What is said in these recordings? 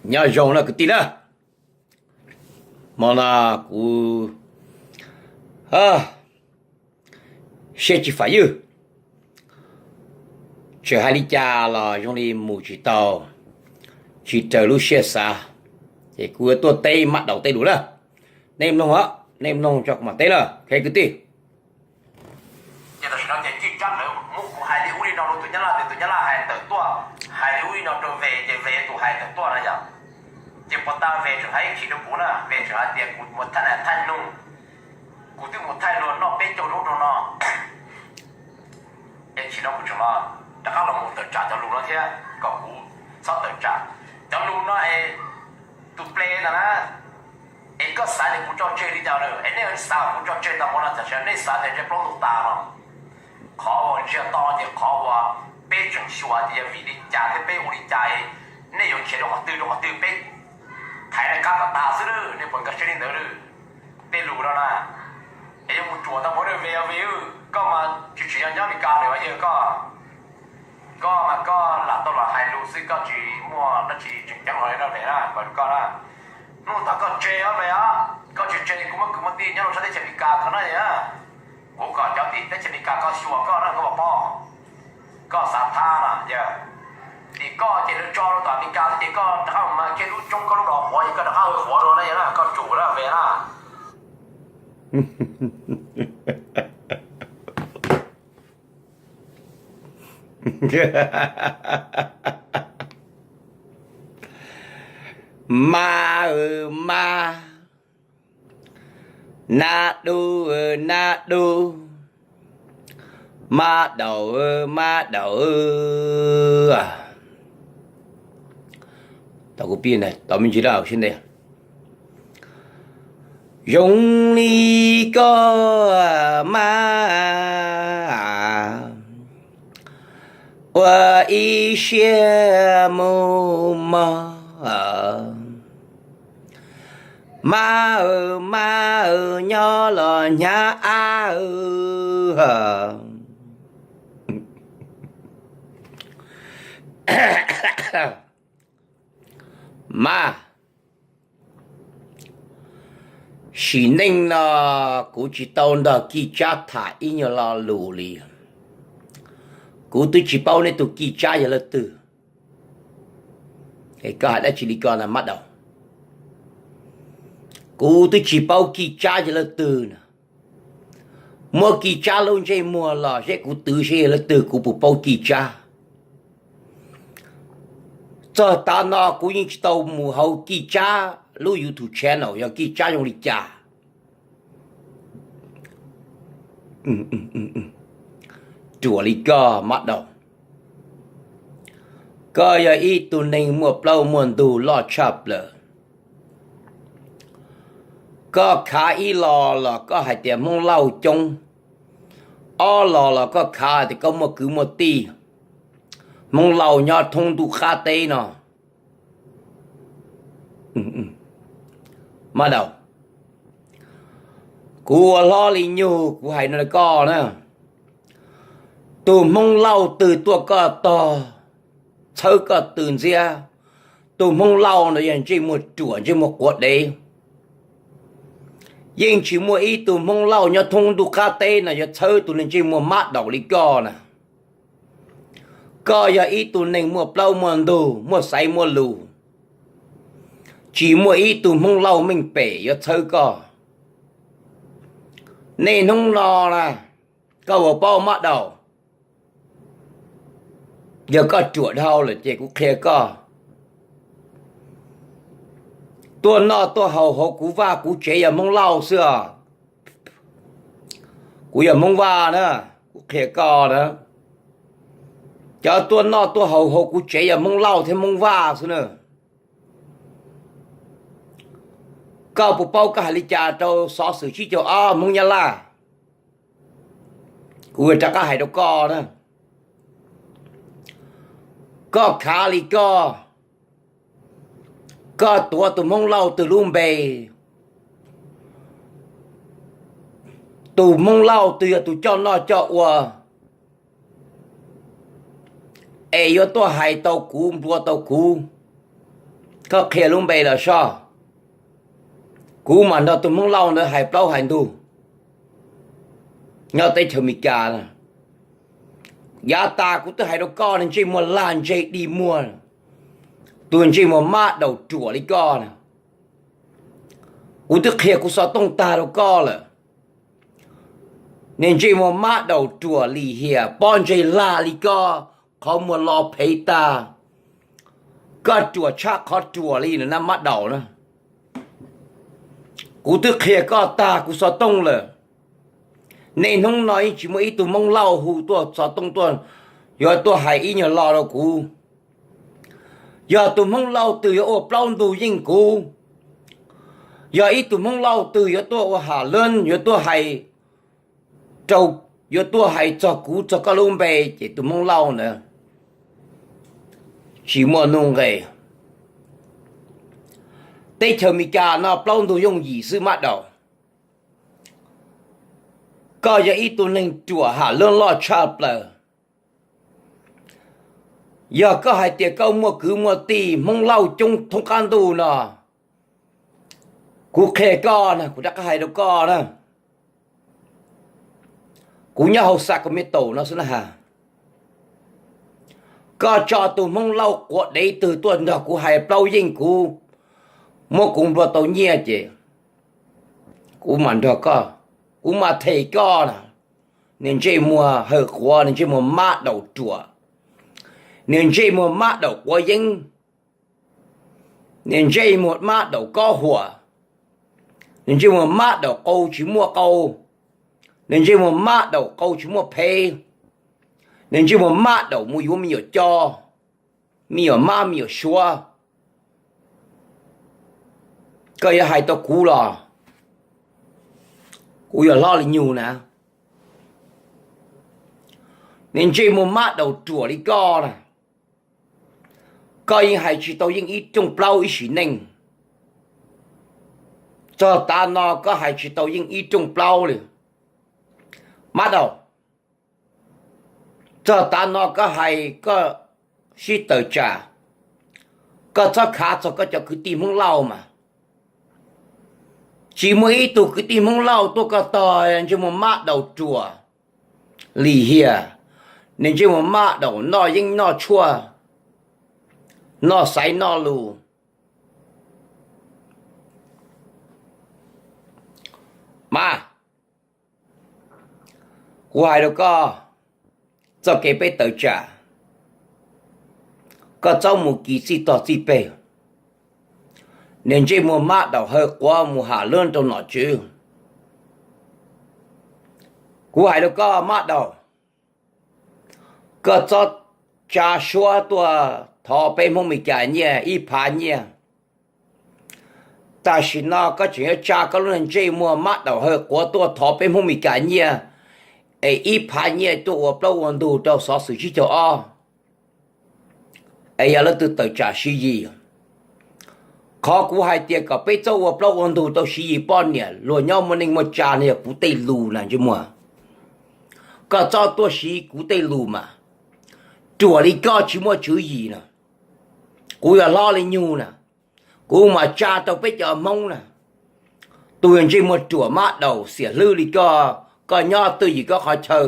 Nyob zoo na kwv tij na, hmo no kuv siab tsis fam ywg, tseem hais li cas los zoo li mus tsis tau, tsis raws lub siab xav. Ces kuv yuav tuaj teb Mab Daus tej lus na, nej mloog, nej mloog tso kuv mam teb na, kwv tij. Ces tam sim no ces Cwj Tsab lawv muab kuv hais li ub li no rau tus Nyab Laj, ces tus Nyab Laj hais tawm tuaj, hais li ub li no rau Ve, ces Ve tus hais tawm tuaj no yom. Ces puas tas Ve tseem hais ib chim rau kuv na, Ve tseem hais tias kuv mus thaij nas thaij noog, kuv twb mus thaij luag noj peb caug lub rau no. Es tsis no kuv tseem los rov qab los mus tawm tsam cov lus no thiab, kom kuv txhob tawm tsam cov lus no es tus ple ntag na. Es koj xav tias kuv tso tseg li cas lawm, es nej xav kuv tso tseg tau mus no, tam sim no nej xav tias ntshe plaub ntug tas no. Qhov uas ntsiag to ces qhov uas peb tseem xyuas tias yog vim li cas thiab peb ua li cas, nej yuav khiav rau qhov twg rau qhov twg, peb thaiv nej qab kom tas xwb lawm, nej puas nkag siab li ntawd lawm? Tej lus no na, es yuav mus ruam tau mus Ve, Ve, koj mas tsis tsim nyog nyob Meskas lawm yog koj. Koj mas koj lam tau los hais lus xwb, koj tsis muaj dab tsi tseem ceeb los li no Ve na, pab koj na. Hnub tom koj tseg os Ve os, koj tsis tseg kuv muab kwv muab tij nyob rau sab teb chaws Meskas ko na. Kuv kom cov tim teb chaws Meskas koj xyuas koj na, koj puas paub? Koj xav thab no yog tim koj ces lawv tso rau tom Meskas ces koj rov qab mus mas kiag lub roob koj lub los quav es koj rov qab hu quav dua na, yog na koj tsum na Ve na. Mab, Mab, Nab Dub, Nab Dub, Mab Daus, Mab Daus. Tau kuv pib tau me ntsis lawm sib ntev. Zoo li koj mas ua ib siab mus mog. Mab, Mab nyob los hnyav av. Mab, sim neej no kuv tsis tau nrog Kij Tsab tham ib nyuag lo lus li. Kuv twb tsis paub nej tus Kij Tsab yog leej twg. Koj hais dab tsi li ko na Mab Daus? Kuv twb tsis paub Kij Tsab yog leej twg na. Muab Kij Tsab lub ntsej muag los seb kuv twv seb yog leej twg, kuv puas paub Kij Tsab. Txog tav no kuv yeej tsis tau mus hauv Kij Tsab lub YouTube channel yog Kij Tsab zoo li cas. Ruam li koj Mab Daus, koj yog ib tug neeg muaj plaub muaj ntug loj tshaj plaws. Koj khav ib los los koj hais tias Hmoob Lauj coob, ob los los koj khav tias koj muaj kwv muaj tij Hmoob Lauj nyob thoob ntuj qab teb no. Mab Daus, kuv ua hlob li nyug kuv hais no rau koj na, tus Hmoob Lauj twg tuaj koj tog, txhawb koj tw ntxiab, tus Hmoob Lauj no yog ntsej muag ruam ntsej muag quav dev. Yeej tsis muaj ib tug Hmoob Lauj nyob thoob ntuj qab teb no yuav txhawb tus neeg ntsej muag Mab Daus li koj na. Koj yog ib tug neeg muaj plaub muaj ntug, muaj xaiv muaj lus, tsis muaj ib tug Hmoob Lauj meej pem yuav txhawb koj. Niaj hnub no na, koj puas paub Mab Daus? Yog koj ruam dhau lawm ces kuv qhia koj, tuaj noj tuaj haus hauv kuv vaj kuv tsev yog Hmoob Lauj xwb os. Kuv yog Hmoob Vaj na, kuv qhia koj na. Cov tuaj noj tuaj haus hauv kuv tsev yog Hmoob Lauj thiab Hmoob Vaj xwb na. Koj puas paub koj hais li cas rau xov xwm tsib caug ob Hmoob Nyab Laj? Kuv rov qab hais rau koj na, koj khav li koj, Koj tuav tus Hmoob Lauj twg lub npe? Tus Hmoob Lauj twg yog tus coj noj coj ua es yuav tuaj hais tau kuv, nplua tau kuv? Koj qhia lub npe los soj, kuv mam nrog tus Hmoob Lauj ntawd hais plaub hais ntug nyob teb chaws Amelikas. Yav tas kuv twb hais rau koj, ntsej muag lag ntseg dig muag, tus ntsej muag mab daum ruam li koj na. Kuv twb qhia kuv xov tooj tag rau koj lawm. Niag ntsej muag mab daum ruam lim hiam pob ntseg lag li koj, qhov muag lo phev tag, koj ruam tshaj qhov ruam li na mab daum na. Kuv twb qhia koj tag kuv xov tooj lawm. Niaj hnub no yeej tsis muaj ib tug Hmoob Lauj hu tuaj xov tooj tuaj, yuav tuaj hais ib nyuag lo rau kuv. Yog tus Hmoob Lauj twg yuav ua plaub ntug yeej kuv, yog ib tug Hmoob Lauj twg yuav tuaj ua ham leeb, yuav tuaj hais rau, yuav tuaj hais txog kuv txog koj lub npe, ces tus Hmoob Lauj ntawd tsis muaj nuj nqes. Teb chaws Amelikas no plaub ntug yooj yim xwb mab daum. Koj yog ib tug neeg ruam ham leeb loj tshaj plaws. Yog koj hais tias koj muaj kwv muaj tij Hmoob Lauj coob thoob qab ntuj no, kuv qhia koj na, kuv rov qab hais rau koj na, kuv nyob hauv Sacramento no xwb na has, koj tso tus Hmoob Lauj quav dev twg tuaj nrog kuv hais plaub yeej kuv, muab kuv nplua tau nyiaj ces kuv mam nrog koj, kuv mam them koj na. Niag ntsej muag hawj quav, niag ntsej muag mab daum ruam, niag ntsej muag mab daum quav yeeb, niag ntsej muag mab daum kob huam, niag ntsej muag mab daum qau tsis muaj qau, niag ntsej muag mab daum qau tsis muaj phev, niag ntsej muag mab daum mus yuav me nyuam co, me nyuam mab me nyuam suav. Koj yuav hais tau kuv los kuv yuav hlob li nyuj na. Niag ntsej muag mab daum ruam li koj na, koj yeej hais tsis tau yeej ib rooj plaub ib sim neej. Txog tav no koj hais tsis tau yeej ib rooj plaub li. Mab daum, txog tav no koj hais koj sib tawm tsam, koj txhob khav txog koj cov kwv tij Hmoob Lauj mas. Tsis muaj ib tug kwv tij Hmoob Lauj tuaj koj tog, ntsej muag mab daum ruam lim hiam, niag ntsej muag mab daum noj yeeb noj tshuaj, noj xaiv noj lus. Mas, kuv hais rau koj, txoj kev peb tawm tsam, koj txhob mus kis txij tog txij peg. Niag ntsej muag mab daum hawj quav mus ham leeb rau nom tswv. Kuv hais rau koj mab daum, koj txhob tsa suab tuaj thov peb Hmoob Meskas nyiaj ib phav nyiaj. Tam sim no koj tseem yuav tsa koj lub niag ntsej muag mab daum hawj quav tuaj thov peb Hmoob Meskas nyiaj, es ib phav nyiaj tuaj ua plaub ua ntug rau xov xwm tsib caug ob, es yog leej twg tawm tsam Siv Yis. Qhov kuv hais tias kom peb txhob ua plaub ua ntug rau Siv Yis poj niam, luag nyob muaj neej muaj tsa no yog kuv tej lus na ntsej muag. Koj txhob tuaj siv kuv tej lus mas. Ruam li koj tsis muaj tswv yim na. Kuv yog hlob li nyuj na, kuv mam tsa rau peb cov Hmoob na. Tus ntsej muag ruam mab daum xiam hlwb li koj, koj nyob twj ywm koj qhov chaw.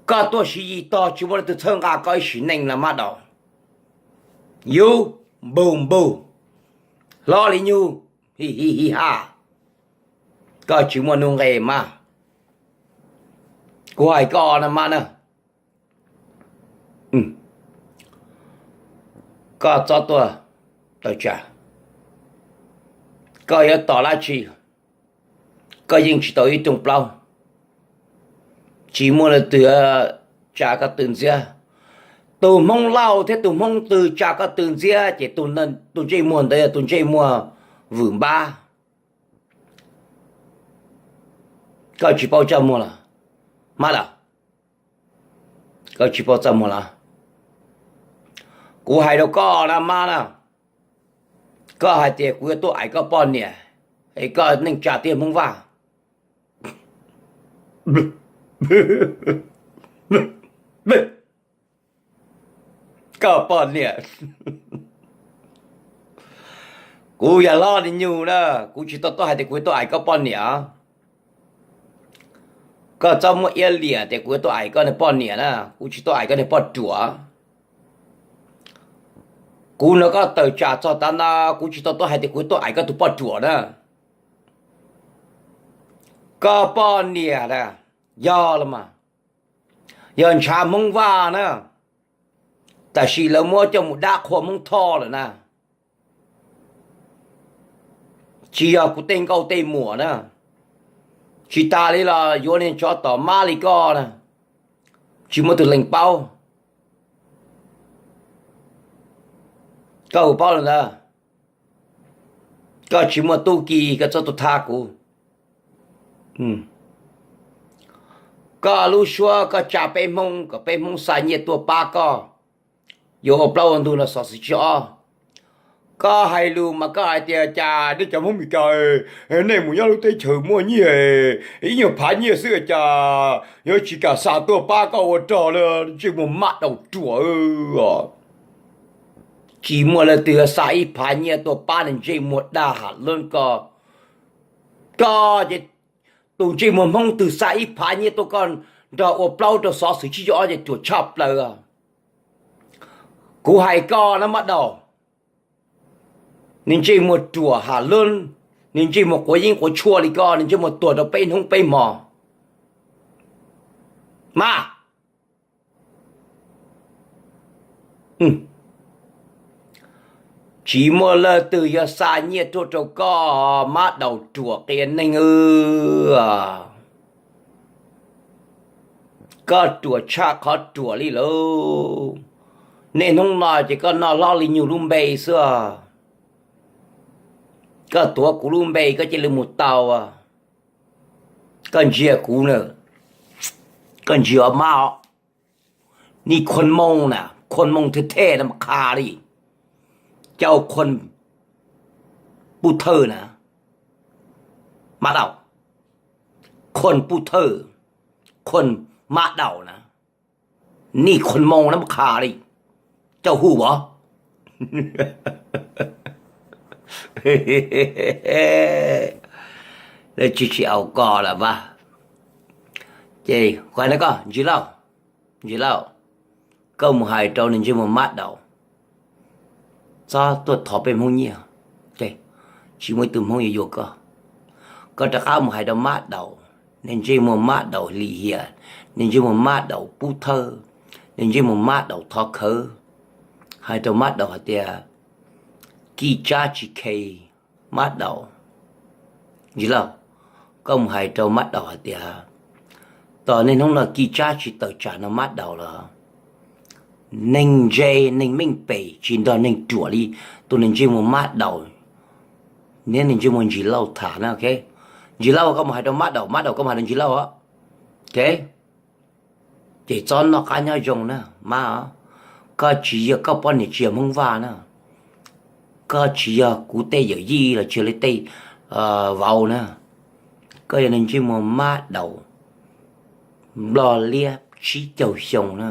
Koj tuaj Siv Yis tog tsis muaj leej twg txhawb nqa koj ib sim neej na mab daum. Yus npug npug, hlob li nyuj, hi hi hi ha. Koj tsis muaj nuj nqes mas. Kuv hais koj na mas na, koj txhob tuaj tawm tsam. Koj yuav tos dab tsi? Koj yeej tsis tau ib rooj plaub. Tsis muaj leej twg tsa koj tw ntxiab. Tus Hmoob Lauj thiab tus Hmoob twg tsa koj tw ntxiab ces tus ntsej muag ntawd yog tus ntsej muag vwm npab. Koj tsis paub txaj muag los? Mab daum, koj tsis paub txaj muag los? Kuv hais rau koj na mab na, Koj hais tias kuv yuav tuaj aim koj poj niam, es koj neej tsa tiag Hmoob Vaj. Koj poj niam, kuv yog hlob li nyuj na, kuv tsis tau tuaj hais tias kuv yuav tuaj aim koj poj niam. Koj txhob muab iab liam tias kuv yuav tuaj aim koj niag poj niam na, kuv tsis tuaj aim koj niag poj ruam. Kuv nrog koj tawm tsam txog tav no, kuv tsis tau tuaj hais tias kuv yuav tuaj aim koj tus poj ruam na. Koj poj niam na, yog los mas, yog ntshav Hmoob Vaj na, tam sim lawv muab coj mus dab qhua Hmoob Thoj lawm na. Tsis yog kuv tej nkauj tej muam na, tsis tas li los yuav niag tsov tom mab li koj na, tsis muaj tus leeg paub. Koj puas paub li ntawd? Koj tsis muaj tub ki koj txhob tuaj thab kuv. Koj lub suab koj tsa peb Hmoob kom peb Hmoob xa nyiaj tuaj pab koj, yuav ua plaub ua ntug nrog xov xwm tsib ob. Koj hais lus mas koj hais tias cas nej cov Hmoob Meskas, nej mus nyob lub teb chaws muaj nyiaj, ib nyuag phav nyiaj xwb cas yuav tsis kam xa tuaj pab koj ua rog li, ntsej muag mab daus ruam. Tsis muaj leej twg yuav xa ib phav nyiaj tuaj pab niag ntsej muag dag ham lub koj. Koj ces tus ntsej muag Hmoob twg xa ib phav nyiaj tuaj koj nrog ua plaub rau xov xwm tsib caug ob ces ruam tshaj plaws. Kuv hais koj na mab daus, niag ntsej muag ruam ham lub, niag ntsej muag quav yeeb quav tshuaj li koj, niag ntsej muag tuag rau peb hnub peb hmo mas. Tsis muaj leej twg yuav xa nyiaj tuaj rau koj, mab daus ruam qias neeg. Koj ruam tshaj qhov ruam li lauj. Niaj hnub no ces koj noj hlob li nyuj lub npe xwb. Koj tuav kuv lub npe koj cia li mus tau. Koj ntsia kuv na, koj ntsia mab os, nej khuas moo na, khuas moo thej thej na mas qha li, cau khuas pub thawj na, mab daus, khuas pub thawj, khuas mab daus na, nej khuas moo na mas qha li, cau hu as. Lawv tsis tsis aus koj lawm mas. Ces koj ntsia lauj, ntsia lauj, koj mus hais rau niag ntsej muag mab daus, txhob tuaj thov peb Hmoob nyiaj, tsis muaj ib tug Hmoob yuav yuav koj. Koj rov qab mus hais rau mab daus, niag ntsej muag mab daus lim hiam, niag ntsej muag mab daus pub thawj, niag ntsej muag mab daus thov khawv, hais rau mab daus hais tias, kij tsab tsis khe mab daus. Ntsia lauj, koj mus hais rau mab daus hais tias, tos niaj hnub no kij tsab tsis tawm tsam no mab daus los, neeg ntse neeg meej pem tsis nrog neeg ruam li tus niag ntsej muag mab daus, niag ntsej muag ntsis lauj tham na. Ntsis lauj, koj mus hais rau mab daus, mab daus koj mus hais rau ntsis lauj. Ces txhob noj qab nyob zoo na mab, koj tsis yog, koj poj niam tsis yog Hmoob Vaj na, koj tsis yog kuv tej yawm yij los tsis yog li tej vauv na, koj yog niag ntsej muag mab daus nplog liab tsib caug xyoo na.